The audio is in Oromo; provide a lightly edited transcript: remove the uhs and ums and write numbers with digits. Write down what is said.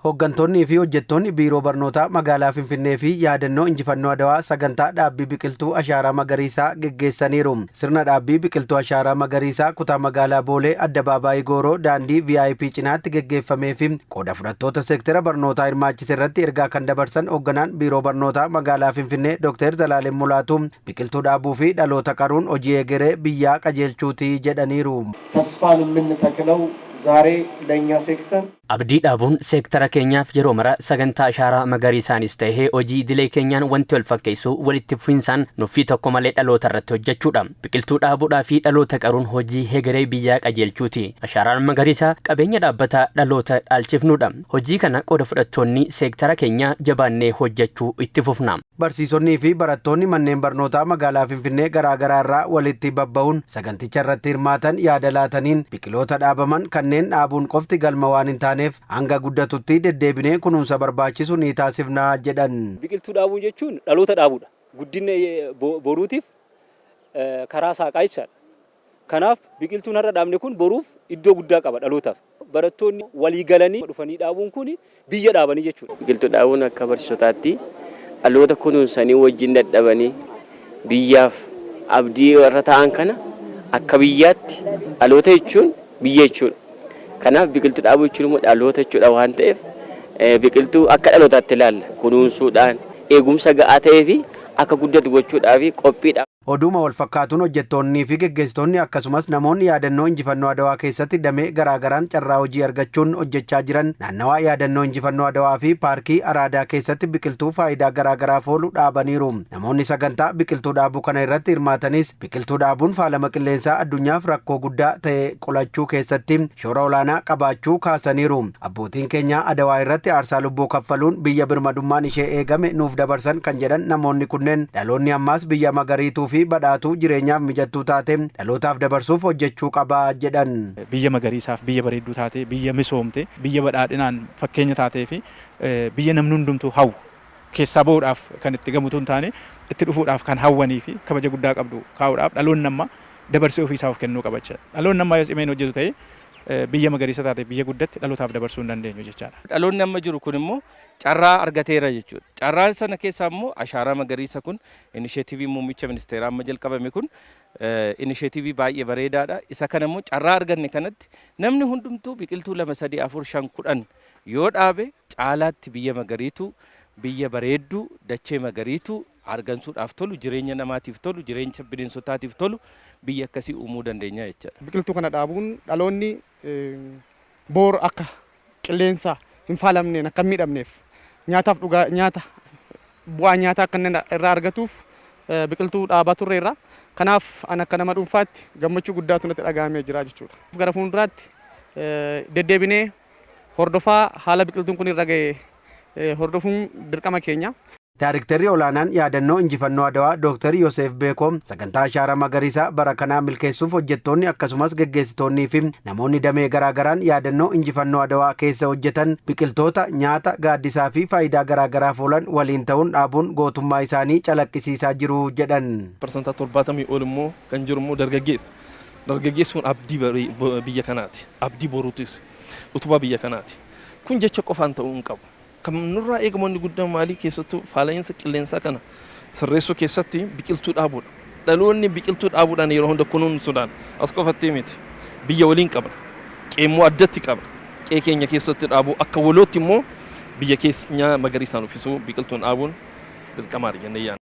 Hooggantoonnii fi hojjettoonni Biiroo Barnootaa Magaalaa Finfinnee fi Yaadannoo Injifannoo Adawaa sagantaa dhaabbii biqiltuu ashaaraa magariisaa geggeessaniiru. Sirna dhaabbii biqiltuu ashaaraa magariisaa kutaa magaalaa Boolee, Addabaabaayii Gooroo, daandii VIP cinaatti geggeeffamee fi qooda fudhattoota seektara barnootaa hirmaachise irratti ergaa kan dabarsan hoogganaan Biiroo Barnootaa Magaalaa Finfinnee Dr. Zalaalem Mulaatuu, biqiltuu dhaabuu fi dhaloota qaruun hojii egeree biyyaa qajeelchuuti jedhaniiru. ተስፋን የምንተክለው ዛሬ ለእኛ ሴክተር Abdii dhaabuun seektara keenyaaf yeroo mara sagantaa ashaaraa magariisaanis ta'ee hojii idilee keenyaan wanti wal fakkeessu walitti fufinsaan nuffii tokko malee dhaloota irratti hojjechuudha. Biqiltuu dhaabuudhaa fi dhaloota qaruun hojii hegeree biyyaa qajeelchuuti. Ashaaraan magariisaa qabeenya dhaabbataa dhaloota dhaalchifnudha. Hojii kana qooda fudhattoonni seektara keenyaa jabaannee hojjechuu itti fufna. Barsiisonnii fi barattoonni manneen barnootaa magaalaa Finfinnee garaa garaa irraa walitti babba'uun saganticha irratti hirmaatan yaada laataniin, biqiloota dhaabaman kanneen dhaabuun qofti galma waan hin taaneef hanga guddatutti deddeebinee kunuunsa barbaachisu ni taasifnaa jedhan. Biqiltuu dhaabuu jechuun dhaloota dhaabuudha. Guddina boruutiif karaa saaqaa jechaadha. Kanaaf biqiltuun har'a dhaabne kun boruuf iddoo guddaa qaba dhalootaaf. Barattoonni walii galanii dhufanii dhaabuun kun biyya dhaabanii jechuudha. Biqiltuu dhaabuun akka barsiisotaatti dhaloota kunuunsanii wajjin dadhabanii biyyaaf abdii warra ta'an kana, akka biyyaatti dhaloota jechuun biyya jechuudha. Kanaaf biqiltuu dhaabuu jechuun immoo dhaloota jechuudha waan ta'eef, biqiltuu akka dhalootaatti ilaalla. Kunuunsuudhaan, eegumsa ga'aa ta'ee fi akka guddatu gochuudhaaf qophiidha. Oduuma wal fakkaatuun, hojjettoonnii fi geggeessitoonni akkasumas namoonni Yaadannoo Injifannoo Adawaa keessatti damee garaagaraan carraa hojii argachuun hojjechaa jiran naannawaa Yaadannoo Injifannoo Adawaa fi Paarkii Araadaa keessatti biqiltuu faayidaa garaagaraaf oolu dhaabaniiru. Namoonni sagantaa biqiltuu dhaabuu kana irratti hirmaatanis, biqiltuu dhaabuun faalama qilleensaa addunyaaf rakkoo guddaa ta'e qolachuu keessatti shoora olaanaa qabaachuu kaasaniiru. Abbootiin keenya Adawaa irratti aarsaa lubbuu kaffaluun biyya birmadummaan ishee eegame nuuf dabarsan kan jedhan namoonni kunneen, dhaloonni ammaas biyya magariituu fi badhaatuu, jireenyaaf mijattuu taate dhalootaaf dabarsuuf hojjechuu qabaa jedhan. Biyya magariisaaf biyya bareedduu taate, biyya misoomte, biyya badhaadhinaan fakkeenya taatee fi biyya namni hundumtuu hawwu, keessaa bahuudhaaf kan itti gamutu hin taane itti dhufuudhaaf kan hawwanii fi kabaja guddaa qabdu kaa'uudhaaf dhaloonni ammaa dabarsee ofiisaa of kennuu qaba jechaadha. Dhaloonni ammaa yoo cimeen hojjetu ta'e, biyya magariisa taate, biyya guddatti dhalootaaf dabarsuu hin dandeenyu jechaadha. Dhaloonni amma jiru kun immoo carraa argateera jechuudha. Carraa sana keessaa immoo ashaaraa magariisa kun, inisheetivii muummicha ministeeraa amma jalqabame kun, inisheetivii baay'ee bareedaadha. Isa kana immoo carraa arganne kanatti namni hundumtuu biqiltuu lama, sadii, afur, shan, 10 yoo dhaabe, caalaatti biyya magariituu, biyya bareedduu, dachee magariituu argansuudhaaf tolu, jireenya namaatiif tolu, jireenya bineensotaatiif tolu, biyya akkasii uumuu dandeenya jechaadha. Biqiltuu kana dhaabuun dhaloonni boor akka qilleensa hin faalamneen akka hin miidhamneef, nyaataaf dhugaa, nyaata, bu'aa nyaataa akka inni irraa argatuuf biqiltuu dhaabaa turreerra. Kanaaf an akka nama dhuunfaatti gammachuu guddaatu natti dhaga'amee jira jechuudha. Gara fuulduraatti deddeebinee hordofaa haala biqiltuun kun irra ga'e hordofuun dirqama keenya. Daariktarri olaanaan Yaadannoo Injifannoo Adawaa Dr. Yoseef Beekoo, sagantaa ashaaraa magariisaa bara kanaa milkeessuuf hojjettoonni akkasumas geggeessitoonnii fi namoonni damee garaagaraan Yaadannoo Injifannoo Adawaa keessa hojjetan biqiltoota nyaata, gaaddisaa fi faayidaa garaagaraaf oolan waliin ta'uun dhaabuun gootummaa isaanii calaqqisiisaa jiru jedhan. 70% ol immoo kan jiru immoo dargaggeessa. Dargaggeessi kun abdii biyya kanaati. Abdii boruutis. Utubaa biyya kanaati. Kun jecha qofaan ta'uu hin qabu. Kan nurraa eegamu inni guddaan maalii? Keessattuu faala'insa qilleensaa kana sirreessuu keessatti biqiltuu dhaabuudha. Dhaloonni biqiltuu dhaabuudhaan, yeroo hunda kunuunsuudhaan, as qofatti miti. Biyya waliin qabna. Qe'ee addatti qabna. Qe'ee keenya keessatti dhaabuu, akka walootti immoo biyya keenya magariisaan uffisuu, biqiltuun dhaabuun dirqamaadha jennee yaadna.